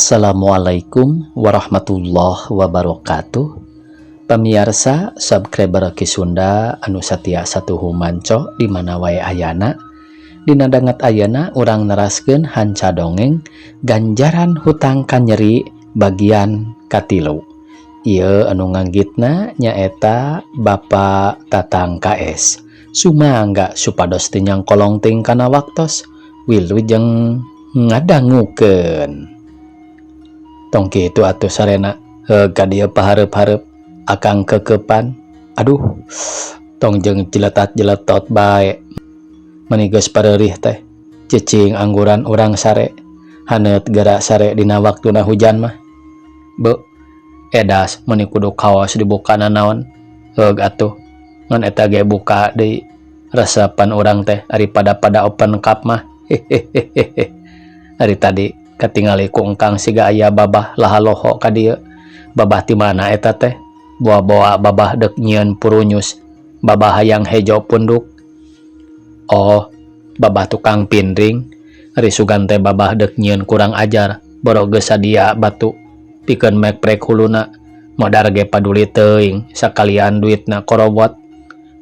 Assalamualaikum warahmatullahi wabarakatuh. Pemirsa subscriber Ki Sunda anu satia satuhu manco di mana wae ayana. Dina danget ayana urang neraskeun hanca dongeng Ganjaran Hutang Kanyeri bagian katilu. Ieu anu nganggitna nyaeta Bapak Tatang KS. Sumangga supados teu nyangkolong teuing kana waktos, wilujeng ngadangukeun. Tong kitu atuh sarena, heug ka dieu pahareup-hareup akang kekepan. Aduh, tong jeung jeletat-jeletot bae. Meni geus pareurih teh, cicing angguran urang sare, haneut geura sare dina waktuna hujan mah. Beuh, edas meni kudu kaos dibuka nanaon. Heug atuh, ngan eta ge buka deui. Resepan urang teh ari pada-pada open cup mah. Hehehehe. Ari tadi katingali ku engkang siga aya babah lahaloho ka dieu. Babah ti mana eta teh? Boa-boa babah deuk nyieun purunyus. Babah hayang hejo punduk. Oh, babah tukang pindring. Ari sugan teh babah deuk nyieun kurang ajar. Boro geus sadia batu pikeun mekprek huluna. Modar ge paduli teuing sakalian duitna korobot.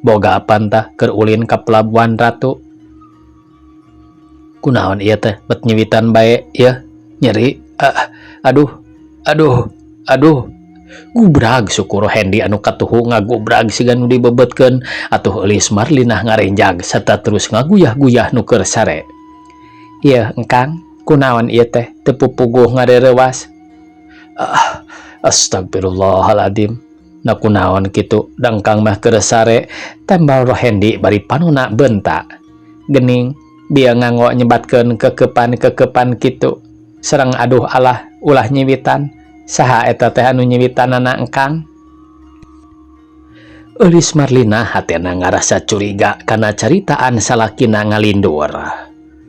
Boga apan tah keur ulin ka Pelabuhan Ratu. Kunaon ieu teh bet nyiwitan bae yeuh nyeri. Ah, aduh, aduh, aduh. Gubrag suku Rohendi anu katuhu ngagubrag siga nu dibebetkeun atuh Eulis Marlinah ngarenjag serta terus ngaguyah-guyah nu keur sare. Ieu engkang kunaon ieu teh teu pupuguh ngarereuwas. Ah, astagfirullahaladzim. Na kunaon kitu dangkang mah keur sare, tembal Rohendi bari panona bentak. Gening bieu nganggo nyebatkeun kekepan-kekepan kitu. Sareng aduh alah ulah nyiwitan. Saha eta teh anu nyiwitanana engkang? Eulis Marlina hatena ngarasa curiga kana caritaan salakina ngalindur.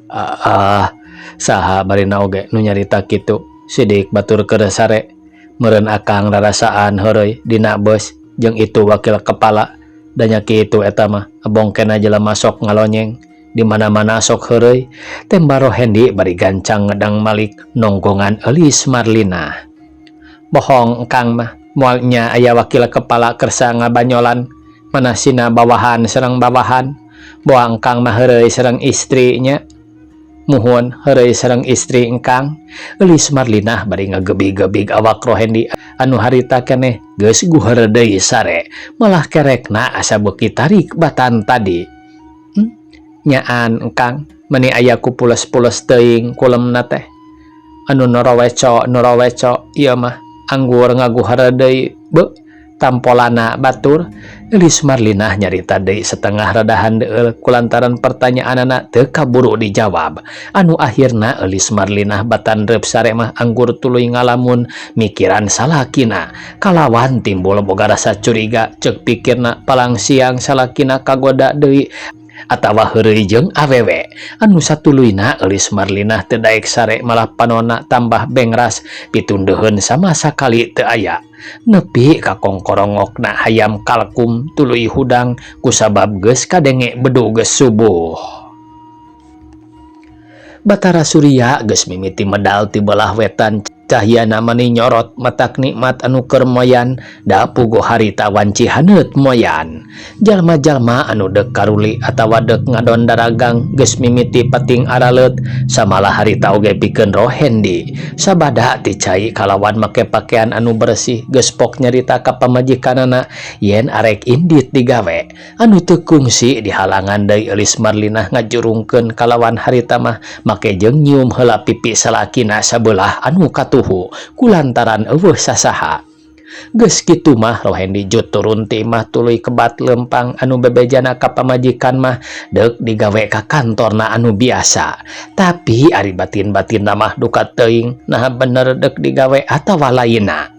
Ah, saha barina oge nu nyarita kitu, sidik batur keur sare. Meureun akang rarasaan heureuy dina beus jeung itu wakil kepala. Da nya kitu eta mah bongkena jelema sok ngalonyeng di mana-mana sok heureuy, tembal Rohendi bari gancang ngedang malik nonggongan Eulis Marlina. Bohong engkang mah, moal nya aya wakil kepala kersa ngabanyolan mana sina bawahan sareng bawahan. Boa engkang mah heureuy sareng istri nya. Muhun, heureuy sareng istri engkang. Eulis Marlinah bari ngagebig-gebig awak Rohendi anu harita keneh geus guheur deui sare, malah kerekna asa beuki tarik batan tadi. Nyaan engkang meni aya ku pules-pules teuing kulemna teh. Anu noroweco noroweco ieu mah anggur ngaguhar deui, beuh tampolana batur. Eulis Marlinah nyarita deui setengah rada handeueul kulantaran pertanyaanana teu kaburu dijawab. Anu akhirna Eulis Marlinah batan reup sare mah anggur tuluy ngalamun mikiran salakina kalawan timbul boga rasa curiga. Ceuk pikirna palang siang salakina kagoda deui atawa heureuy jeung awewe. Anu satuluyna Eulis Marlinah teu daek sare, malah panona tambah bengras, pitundeuheun sama sakali teu aya. Nepi ka kongkorongokna hayam kalkum tuluy hudang kusabab geus kadenge bedug geus subuh. Batara Surya geus mimiti medal ti belah wetan, cahyana mani nyorot matak nikmat anu keur moyan da puguh harita wanci haneut moyan. Jalma-jalma anu deuk karuli atawa deuk ngadon daragang geus mimiti pating araleut, samalah harita oge pikeun Rohendi. Sabada ti cai kalawan make pakaian anu bersih geus pok nyarita ka pamajikanana yen arek indit digawe. Anu teu kungsi dihalangan deui Eulis Marlinah ngajurungkeun kalawan harita mah make jeung nyium heula pipi salakina sabelah anu katuhu kulantaran euweuh sasaha. Geus kitu mah Rohendi jut turun ti imah tuluy kebat lempang anu bebejana ka pamajikan mah deuk digawe ka kantorna anu biasa. Tapi ari batin-batinna mah duka teuing naha bener deuk digawe atawa lainna.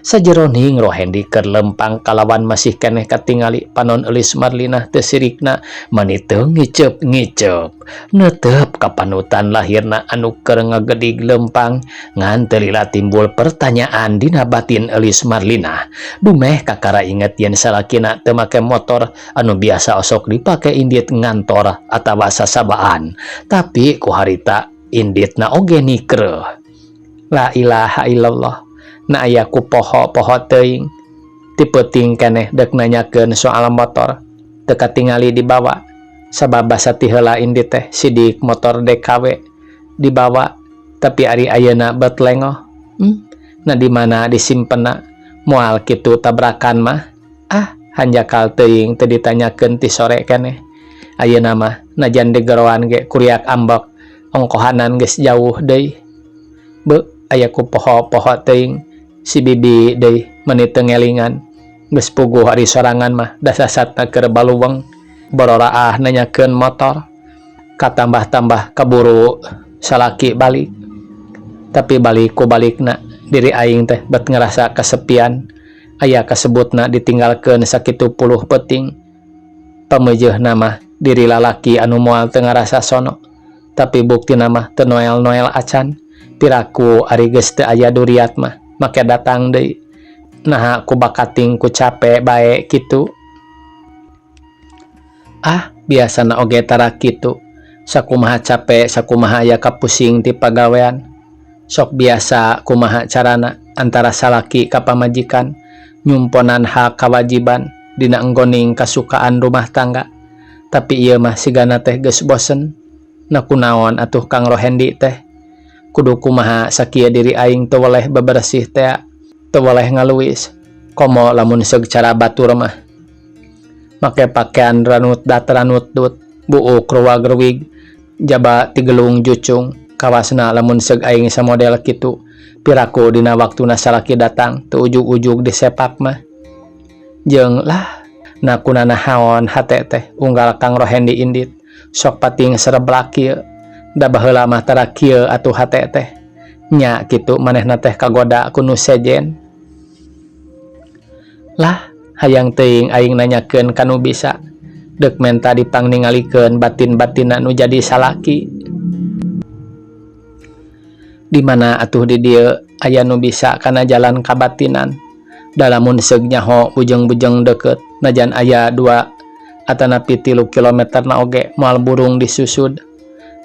Sajeroning Rohendi keur lempang kalawan masih keneh katingali panon Eulis Marlinah teu sirikna mani teu ngiceup-ngiceup. Netep kapanutan lahirna anu keur ngagedig lempang ngan teu lila timbul pertanyaan dina batin Eulis Marlinah. Dumeh kakara inget yen salakina teu make motor anu biasa osok dipake indit ngantor atawa sasabaan. Tapi ku harita inditna oge nikreuh. La ilaha illallah na aya ku poho-poho teuing ti peuting keneh dek nanyakeun soal motor teu katingali dibawa sabab basa ti heula indi teh sidik motor DKW dibawa tapi ari ayeuna bet lengoh nah di mana disimpenna moal kitu tabrakan mah ah hanjakal teuing teu ditanyakeun ti sore keneh ayeuna mah najan digeroan ge kuriak ambek ongkohanan geus jauh deui beuh aya ku poho-poho teuing si bibi deui meuni teu ngelingan geus puguh ari sorangan mah da sasatna keur baluweng bororaah nanyakeun motor katambah-tambah kaburu salaki balik tapi balik ku balikna diri aing teh bet ngerasa kesepian aya kasebutna ditinggalkeun sakitu puluh peuting pameujeuhna mah diri lalaki anu moal teu ngarasa sono tapi buktina mah teu noel-noel acan piraku ari geus teu aya duriat mah make datang deui naha ku bakating ku cape bae kitu ah biasana oge tara kitu sakumaha cape sakumaha aya kapusing ti pagawean sok biasa kumaha carana antara salaki ka pamajikan nyumponan hak kawajiban dina enggoning kasukaan rumah tangga tapi ieu mah sigana teh geus bosen na kunaon atuh Kang Rohendi teh kudu kumaha sakieu diri aing teu weleh bebersih tea teu weleh ngaluis komo lamun seug cara batur mah make pakaian ranut dat ranut dut buuk ruwag-ruwig jaba tigelung jucung kawasna lamun seug aing samodel kitu piraku dina waktuna salaki datang teu ujug-ujug disepak mah jeung lah na kunanahaon hate teh unggal Kang Rohendi indit sok pating sereblak kieu da baheula mah tara kieu atuh hate teh nya kitu manehna teh kagoda ku nu sejen lah hayang teuing aing nanyakeun ka nu bisa deuk menta dipangningalikeun batin-batinna nu jadi salaki di mana atuh di dieu aya nu bisa kana jalan kabatinan da lamun seug nyaho bujeng-bujeng deukeut najan aya 2 atanapi 3 kilometer na oge moal burung disusud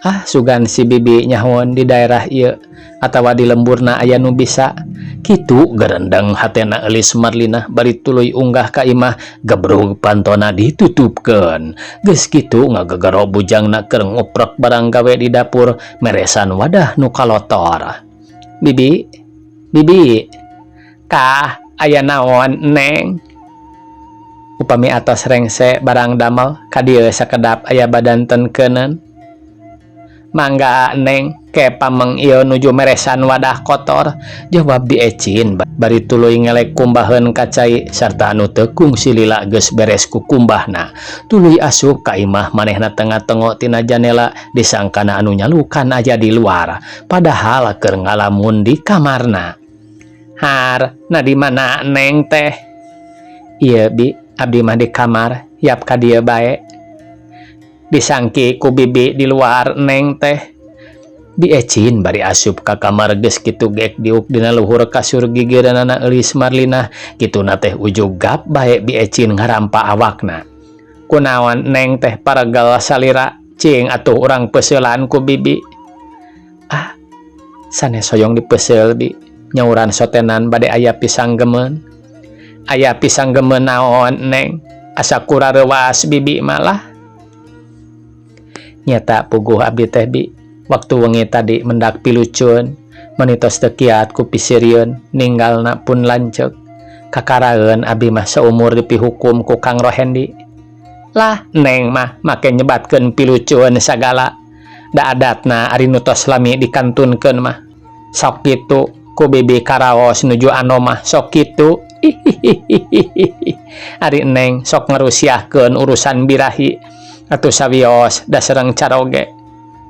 ah sugan si bibi nyahoan di daerah ieu atawa di lemburna aya nu bisa kitu gerendeng hatena Eulis Marlinah bari tuluy unggah ka imah gebrug pantona ditutupkeun geus kitu ngagegero bujangna keur nguprek barang gawe di dapur meresan wadah nu kalotor bibi bibi kah aya naon neng upami atos rengse barang damel ka dieu sakedap aya badantenkeuneun mangga neng ke pameng ieu nuju meresan wadah kotor jawab Bi Ecin bari tuluy ngelek kumbaheun ka cai sarta anu teu kungsi lila geus beres ku kumbahna tuluy asup ka imah manehna teu ngatengok tina janela disangkana anu nyalukan aya di luar padahal keur ngalamun di kamarna har na di mana neng teh ieu bi abdi mah di kamar yap ka dieu bae disangki ku bibi di luar neng teh Bi Ecin bari asup ka kamar geus kitu gek diuk dina luhur kasur gigireunana Eulis Marlinah kituna teh ujug gap bae Bi Ecin ngarampa awakna kunaon neng teh paregel salira cing atuh urang peuseulan ku bibi ah sanes hoyong dipeuseul bi nyauran sotenan bade aya pisanggemeun aya pisanggemeun naon neng asa kurareuwas bibi malah nyata puguh abdi teh bi waktu wengi tadi mendak pilucun meni tos teu kiat ku pisirieun ninggalna pun lanceuk kakaraeun abdi mah saumur dipihukum ku Kang Rohendi lah neng mah make nyebatkeun pilucun sagala da adatna ari nu tos lami dikantunkeun mah sok kitu ku bibi karaos nuju anom mah sok kitu hihihihihi ari neng sok ngarusiahkeun urusan birahi atuh sawios da sareng caroge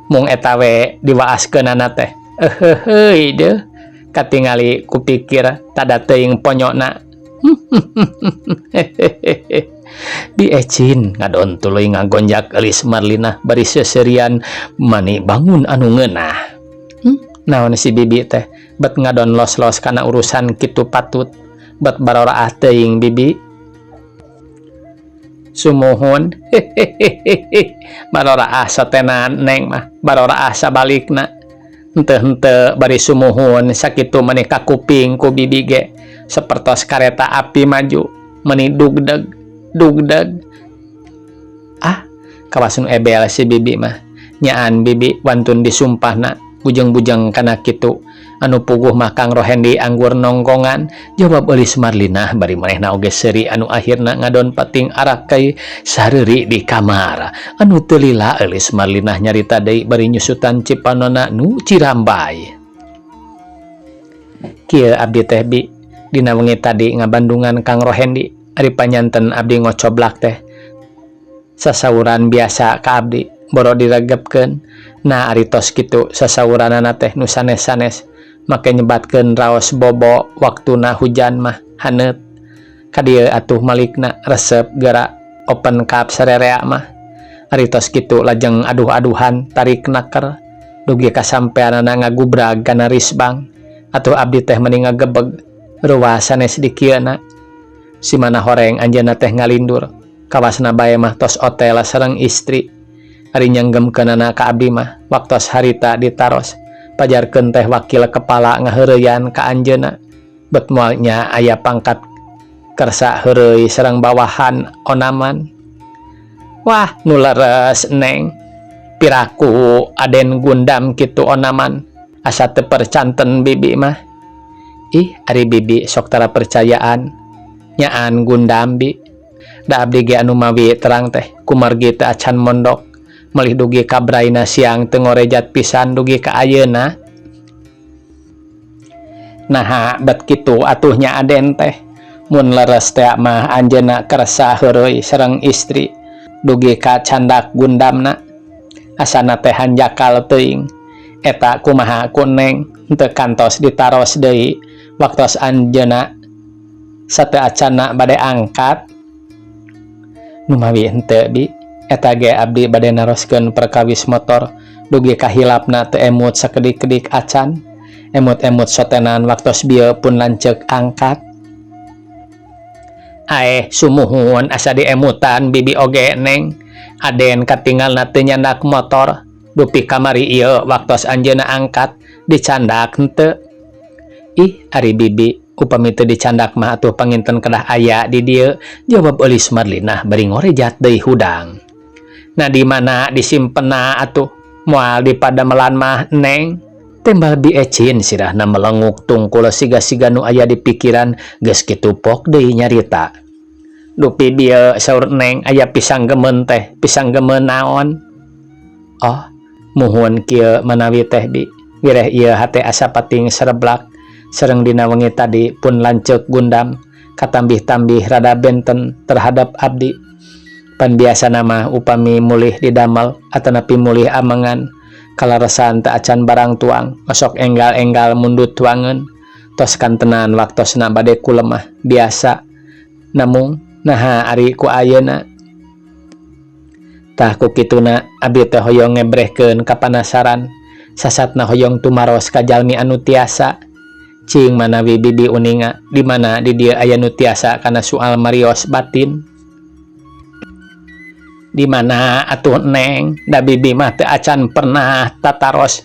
mung eta we diwaaskeunana teh euheuheuy deuh katingali kupikir tada teuing ponyona hehehehe Bi Ecin ngadon tuluy ngagonjak Eulis Marlinah bari seuseurian mani bangun anu ngeunah naon si bibi teh bet ngadon los-los kana urusan kitu patut bet baroraah teuing bibi sumuhun hehehehe baroraah sotenan neng mah baroraah sabalikna Henteu henteu bari sumuhun sakitu mani kakuping ku bibi ge sapertos kareta api maju meni dugdeg dugdeg. Ah, kawas nu ebel si bibi mah. Nyaan bibi wantun disumpahna bujeng-bujeng kana kitu. Anu puguh mah Kang Rohendi anggur nongkongan, jawab Eulis Marlinah bari manehna oge seuri anu akhirna ngadon pating arakei sareuri di kamar. Anu teu lila Eulis Marlinah nyarita deui bari nyusutan cipanona nu cirambay. Kieu abdi teh bi, dina wengi tadi ngabandungan Kang Rohendi, ari panyanten abdi ngocoblak teh. Sasauran biasa ka abdi, boro diregepkeun. Nah ari tos kitu sasauranana teh nu sanes-sanes make nyebatkeun raos bobo waktuna hujan mah haneut. Ka dieu atuh malikna resep geura open cup sarerea mah. Ari tos kitu lajeng aduh-aduhan tarik naker dugi ka sampeanana ngagubrag kana risbang. Atuh abdi teh meni ngagebeg reuwas sanes dikieuna. Si mana horeng anjeunna teh ngalindur. Kawasna bae mah tos otel sareng istri. Ari nyanggemkeunana ka abdi mah waktos harita ditaros. Pajarkeun teh wakil kepala ngaheureyan ka anjeunna. Bet moal nya aya pangkat kersa heureuy sareng bawahan onaman. Wah, nu leres Neng. Piraku Aden gundam kitu onaman. Asa teu percanten bibi mah. Ih, ari bibi sok tara percayaan. Nyaan gundam bi. Da abdi ge anu mawi terang teh kumargi teu acan mondok. Melih dugi ka braina siang teu ngorejat pisan dugi ka ayeuna. Naha bet kitu atuh nya Aden teh. Mun leres teh mah anjeunna kersa heureuy sareng istri. Dugi ka candak gundamna. Asana teh hanjakal teuing. Eta kumaha ku Neng henteu kantos ditaros deui waktos anjeunna sateu acanna bade angkat. Numawi henteu bi, eta ge abdi bade naroskeun perkawis motor dugi ka hilapna teu emut sakedik-kedik acan. Emut-emut sotenan waktos bieu pun lanceuk angkat. Aeh sumuhun asa diemutan bibi oge Neng. Aden katingalna teu nyandak motor. Dupi kamari ieu waktos anjeunna angkat dicandak henteu. Ih, ari bibi upami teu dicandak mah atuh panginten kedah aya di dieu, jawab Eulis Marlinah bari ngorejat deui hudang. Nah di mana disimpenna atuh moal di padamelan mah Neng. Tembal Bi Ecin sirahna melenguk tungkul siga-siga nu aya di pikiran geus kitu pok deui nyarita. Dupi bieu saur Neng aya pisang gemeun teh, pisang gemeun naon? Oh, muhun kieu manawi teh bi. Wireh ieu hate asa pating sereblak. Sareng dina wengi tadi pun lanceuk gundam katambih-tambih rada benten terhadap abdi. Pan biasana mah upami mulih didamel atanapi mulih amengan kalaresan teu acan barang tuang osok enggal-enggal mundut tuangeun tos kantenan waktosna bade kulemah biasa. Namung naha ari ku ayeuna tah ku kituna abdi teh hoyong ngebrehkeun kapanasaran sasatna hoyong tumaros ka jalmi anu tiasa. Cing manawi bibi uninga di mana di dieu aya nu tiasa kana soal marios batin. Di mana atuh Neng, da bibi mah teu acan pernah tataros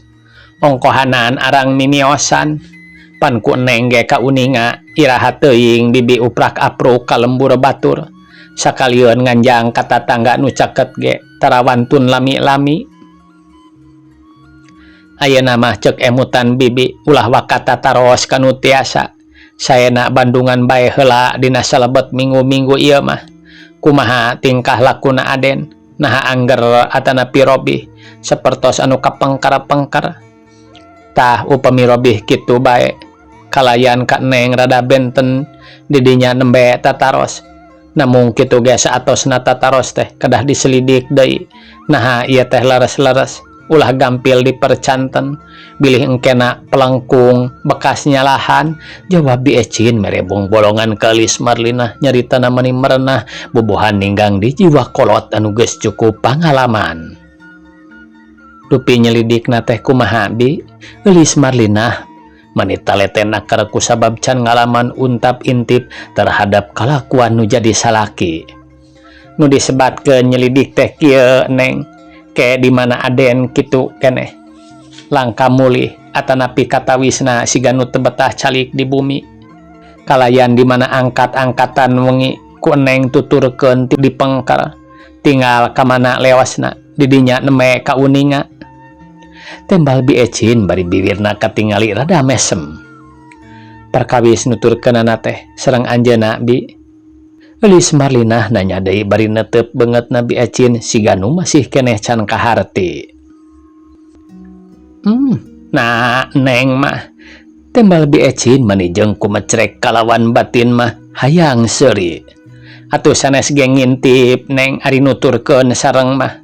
ongkohanan arang mimiosan. Pan ku Neng ge kauninga iraha teuing bibi uprak apruk ka lembur batur. Sakalieun nganjang ka tatangga nu caket ge tara wantun lami-lami. Ayeuna mah ceuk emutan bibi ulah waka tataros ka nu tiasa. Saena bandungan bae heula dina salebet minggu-minggu ieu mah. Kumaha tingkah lakuna Aden, naha angger atanapi robih sapertos anu kapengkar-pengker. Tah upami robih kitu bae kalayan ka Neng rada benten didinya nembe tataros. Namung kitu ge saatosna tataros teh kedah diselidik deui. Naha ieu teh leres-leres ulah gampil dipercanten bilih engkena pelengkung bekas nyalahan, jawab Bi Ecin merebong bolongan ka Eulis Marlinah nyaritana meni merenah bubuhan ninggang di jiwa kolot anu geus cukup pangalaman. Dupi nyelidikna teh kumaha bi? Eulis Marlinah mani taleten naker kusabab can ngalaman untap intip terhadap kalakuan nu jadi salaki. Nu disebatkeun nyelidik teh kieu Neng, ke di mana Aden kitu keneh. Langka mulih atanapi katawisna siga nu teu betah calik di bumi. Kalayan di mana angkat-angkatan wengi ku Neng tuturkeun ti dipengker. Tinggal ka mana lewasna di dinya nembe kauninga. Tembal Bi Ecin bari biwirna katingali rada mesem. Perkawis nuturkeunana teh sareng anjeunna, Bi? Eulis Marlinah nanya deui bari netep beungeutna Bi Ecin siga nu masih keneh can kaharti. Nah, Neng mah. Tembal Bi Ecin mani jeung kumecrek kalawan batin mah hayang seuri. Atuh sanes ge ngintip, Neng, ari nuturkeun sareng mah.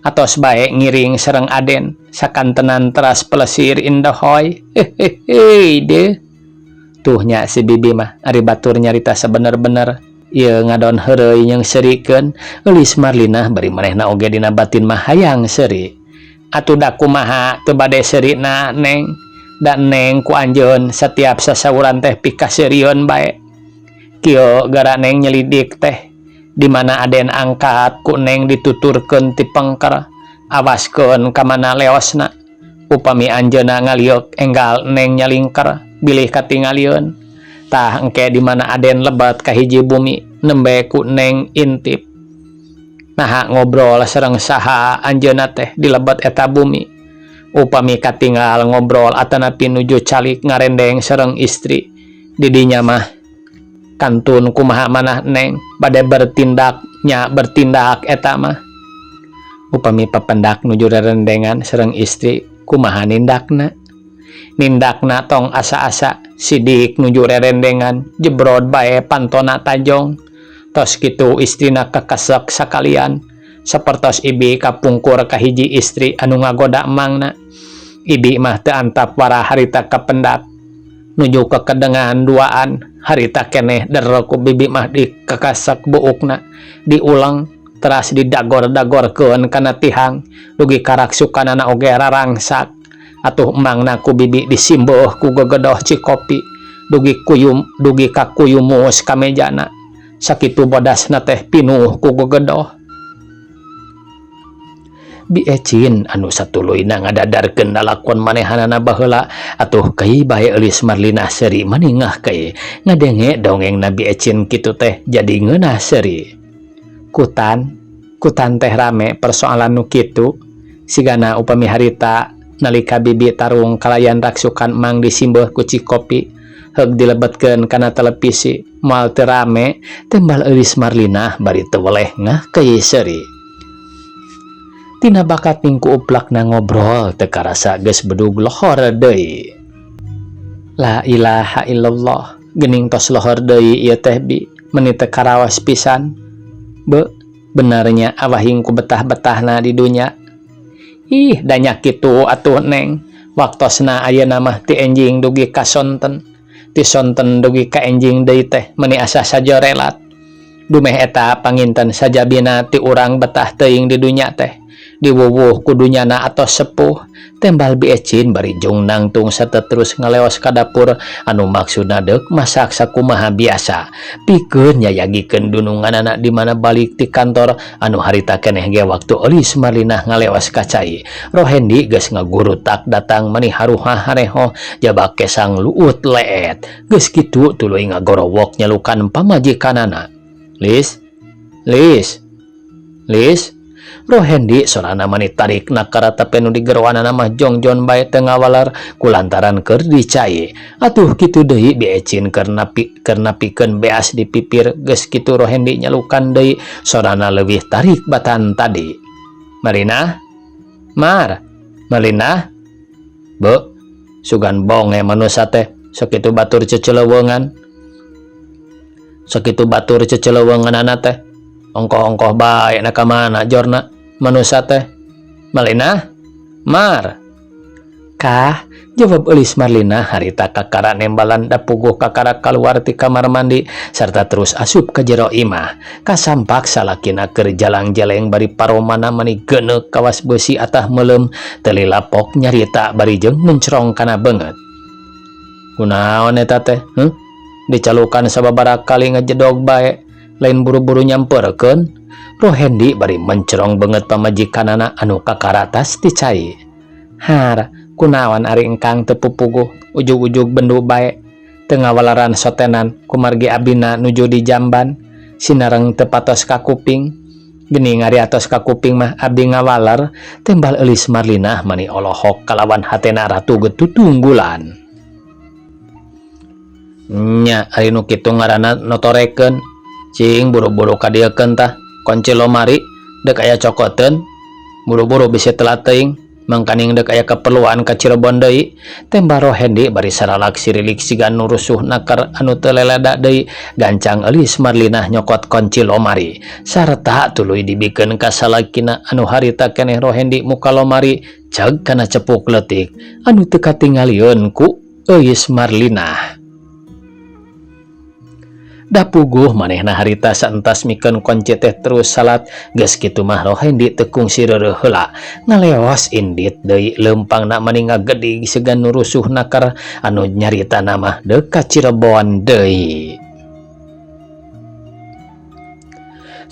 Atos bae ngiring sareng Aden sakantenan teras pelesir indahoy. Hehehe deh. Tuh nya si bibi mah ari batur nyarita sabener-bener ieu ngadon heureuy nyeungseurikeun. Eulis Marlinah bari manehna oge dina batin mah hayang seuri. Atuh da kumaha teu bade seurina, Neng? Da Neng ku anjeun setiap sasauran teh pikaseurieun bae. Kieu gara Neng nyelidik teh di mana Aden angkat ku Neng dituturkeun ti pengker. Awaskeun ka mana leosna. Upami anjeunna ngalieuk enggal Neng nyalingker bilih katingalieun. Tah engke di mana Aden lebet ka hiji bumi nembe ku Neng intip. Naha ngobrol sareng saha anjeunna teh di lebet eta bumi. Upami katinggal ngobrol atanapi nuju calik ngarendeng sareng istri. Di dinya mah kantun kumaha manah Neng bade bertindak nya bertindak eta mah. Upami papendak nuju rerendengan sareng istri kumaha nindakna? Nindakna tong asa-asa sidik nuju rerendengan jebrod bae pantona tajong. Tos kitu istrina kakesek sakalian sapertos ibi kapungkur ka hiji istri anu ngagoda emangna. Ibi mah teu antap warah harita kapendak nuju kekedengan duaan harita keneh der ku bibi mah dikekesek buukna diulang teras didagor-dagorkeun kana tihang dugi karaksukanana oge rarangsak. Atuh emangna ku bibi disimbuh ku gegedoh cikopi dugi kuyum dugi ka kuyumus ka mejana sakitu bodasna teh pinuh ku gegedoh. Bi Ecin anu satuluyna ngadadarkeun lalakon manehanana baheula atuh kai bae Eulis Marlinah seuri maningah kai ngadenge dongeng Bi Ecin kitu teh jadi ngeunah seuri. Kutan kutan teh rame persoalan nu kitu sigana upami harita nalika bibi tarung kalayan raksukan mang disimbuh ku cikopi heug dilebetkeun kana televisi moal teu rame, tembal Eulis Marlinah bari teu weleh ngah kei seuri. Tina bakat ningku uplakna ngobrol teu karasa geus bedug lohor deui. La ilaha illallah, geuning tos lohor deui ieu teh, Bi, meuni teu karaos pisan. Be, benernya awahing ku betah-betahna di dunya. Ih, da nya kitu atuh, Neng. Waktosna ayeuna mah ti enjing dugi ka sonten. Ti sonten dugi ka enjing deui teh meuni asa sajorelat. Dumeh eta panginten sajabina ti urang betah teuing di dunya teh. Diwuwuh ku dunyana atos sepuh, tembal Bi Ecin bari jung nangtung serta terus ngaleos ka dapur anu maksudna deuk masak sakumaha biasa pikeun nyayagikeun dununganana di mana balik ti kantor anu harita keneh ge waktu Eulis Marlinah ngaleos ka cai. Rohendi geus ngagurutak datang mani haruhah hareho jabak kesang luut leet. Geus kitu tuluy ngagorowok nyalukan pamajikanana. Lis, Lis, Lis. Rohendi sorana mani tarik nakara tapi nu digeroanana mah jongjon bae teu ngawaler kulantaran keur dicai. Atuh kitu deui Bi Ecin keur napi keur napikeun beas di pipir. Geus kitu Rohendi nyalukan deui sorana leuwih tarik batan tadi. Marina, Mar, Marlina, Be, sugan bonge manusia teh sakitu batur cecelewengan. Sakitu batur cecelewengan teh. Ongkoh-ongkoh bae na ka mana jorna manusia teh. Malina, Mar. Kah, jawab Eulis Marlina harita kakara nembalan dapuguh kakara keluar ti kamar mandi serta terus asup ke jero imah. Kasampak salakina keur jalang-jeleng bari paromana mani geneuk kawas beusi atah meuleum teu lapok nyarita bari jeung mencrong kana beungeut. Kunaon eta teh? Huh? Dicalukan sababaraha kali ngejedog bae, lain buru-buru nyamperkeun. Rohendi bari mencrong beungeut pamajikanana anu kakara tas dicai. Har, Kunaon ari engkang teu pupuguh ujug-ujug bendu bae teu ngawaleran sotenan kumargi abdina nuju di jamban sinareng teu patos ka kuping. Geuning ari atos ka kuping mah abdi ngawaler, tembal Eulis Marlinah mani olohok kalawan hatena ratu getutunggulan. Nya ari nu kitu ngaranna notorekeun. Cing buru-buru kadieukeun tah konci lomari deuk aya cokoteun. Buru-buru bisi telat teuing mangkaning deuk aya keperluan ka Cirebon deui, tembal Rohendi bari saralak sirilik siga nu rusuh naker anu teu leleda deui. Gancang Eulis Marlinah nyokot konci lomari sarta tuluy dibikeun ka salakina anu harita keneh Rohendi muka lomari ceg kana cepuk leutik anu teu katingalieun ku Euis Marlinah. Da puguh manehna harita saentas mikeun konci teh terus salat geus kitu mah Rohendi teu kungsi reureuh heula ngaleos indit deui leumpangna mani ngagedig siga nu rusuh naker anu nyaritana mah deuk ka Cirebon deui.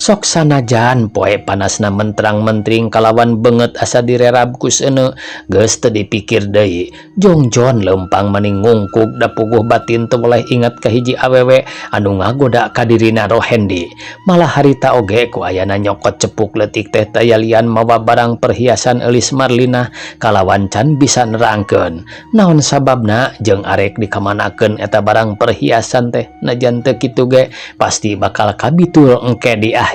Sok sanajan poe panasna mentrang-mentring kalawan beungeut asa direrab ku seuneu geus teu dipikir deui. Jongjon leumpang mani ngungkug da puguh batin teu weleh inget ka hiji awewe anu ngagoda ka dirina Rohendi. Malah harita oge ku ayana nyokot cepuk leutik teh taya lian mawa barang perhiasan Eulis Marlinah kalawan can bisa nerangkeun naon sababna jeung arek dikamanakeun eta barang perhiasan teh. Najan teu kitu ge pasti bakal kabitul engke di akhir.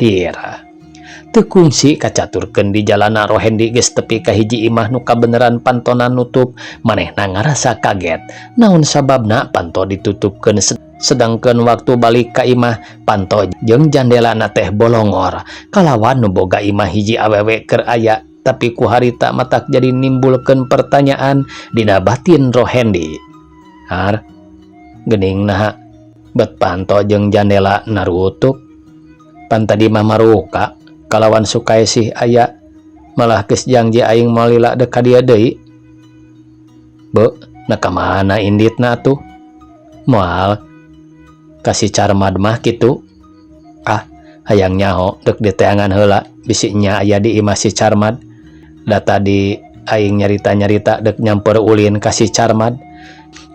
Teu kungsi kacaturkeun di jalana Rohendi geus tepi ka hiji imah nu kabeneran pantona nutup. Manehna ngarasa kaget naon sababna panto ditutupkeun sedangkeun waktu balik ka imah panto jeung jandelana teh bolongor kalawan nu boga imah hiji awewe keur aya. Tapi ku harita matak jadi nimbulkeun pertanyaan dina batin Rohendi. Har geuning naha bet panto jeung jandela narutup pan tadi mah maruka kalawan Sukaesih aya malah geus janji aing moal lila deuk ka dieu deui. Beuh, na ka mana inditna atuh? Moal ka si Carmad mah kitu. Ah, hayang nyaho deuk diteangan heula bisi nya aya di imah si Carmad. Da tadi aing nyarita-nyarita deuk nyamper ulin ka si Carmad.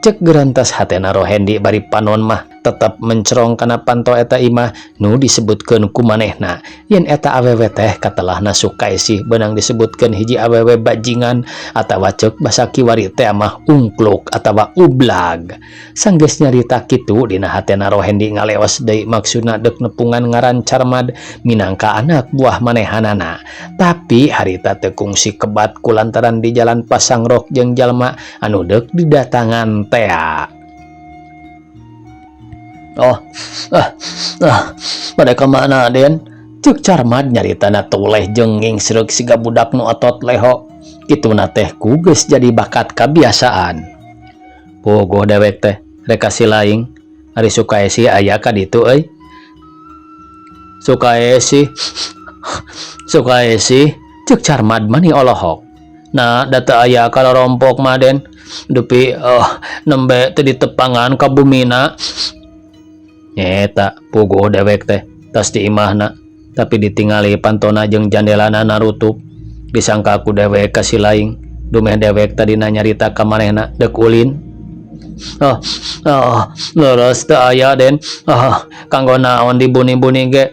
Cek gerantas hatena Rohendi bari panon mah tetep mencerong kana panto eta imah nu disebutkeun ku manehna. Yen eta awewe teh katelahna Sukaesih beunang disebutkeun hiji awewe bajingan atawa ceuk basa kiwari teh mah ungkluk atawa ublag. Sanggeus nyarita kitu dina hatena Rohendi ngaleos deui maksudna deuk nepungan ngaran Carmad minangka anak buah manehanana. Tapi harita teu kungsi kebat kulantaran di jalan pasangrok jeung jalma anu deuk didatangan tea. Oh, ah, ah, pada kemana Den? Cek Carmad nyaritana tuleh jeung ngingsreuk siga budak nu otot leho. Kituna teh ku geus jadi bakat kabiasaan. Pogoh dewek teh rek ka si laing. Ari Sukaesih aya ka ditu euy. Sukaesih, Sukaesih, cek Carmad mani olohok. Nah, da teu aya kalorompok mah Den. Dupi nembe teu ditepangan ka bumina. Nyeta puguh dewek teh tas di imahna tapi ditingali pantona jeung jandelana narutup. Disangka ku dewek ka si laing. Dumeh dewek tadina nyarita ka manehna deuk ulin. Oh, oh, leres teu aya Den. Oh, kanggo naon dibuni-buni ge.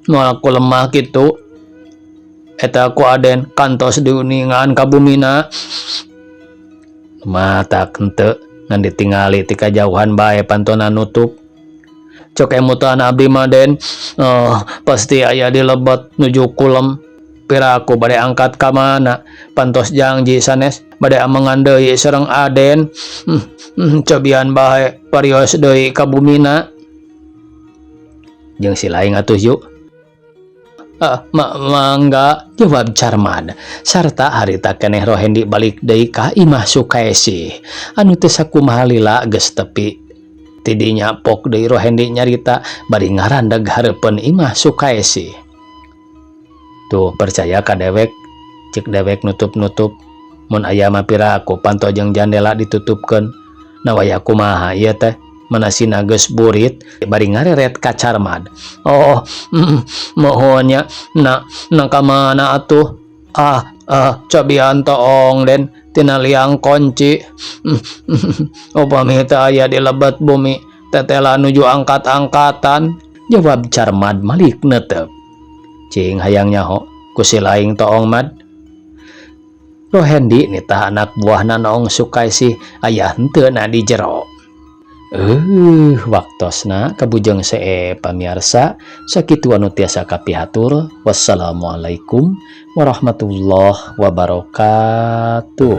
Moal ku lemah kitu. Eta ku Aden kantos diuningan ka bumina. Matak henteu ngan ditingali ti kajauhan bae pantona nutup. Cok emutan abdi mah Den. Oh, pasti aya di lebet nuju kulem. Piraku bade angkat ka mana? Pantos janji sanes bade amengan deui sareng Aden. Cobian bae parios deui ka bumina. Jeung si laing atuh yuk. Ah, mangga, jawab Carmad. Sarta harita keneh Rohendi balik deui ka imah Sukaesih. Anu teu sakumaha lila geus tepi. Tidinya pok deui Rohendi nyarita bari ngarandag hareupeun imah Sukaesih. Tuh percaya ka dewek, cek dewek nutup-nutup. Mun aya mah piraku panto jeung jandela ditutupkeun. Nawaya kumaha ieu teh? Manasina geus burit bari ngareret ka Carmad. Oh, mohon nya, na ka mana atuh? Ah, ah, cobian toong Den. Tina liang konci. Upami teu aya di lebet bumi tetela nuju angkat-angkatan, jawab Carmad malik netep. Cing hayang nyaho ku silaing toong, Mad. Rohendi nitah anak buahna noong Sukaisih aya henteu na di jero. Waktosna kabujeng see, pamiarsa. Sakitu anu tiasa kapihatur. Wassalamualaikum warahmatullahi wabarakatuh.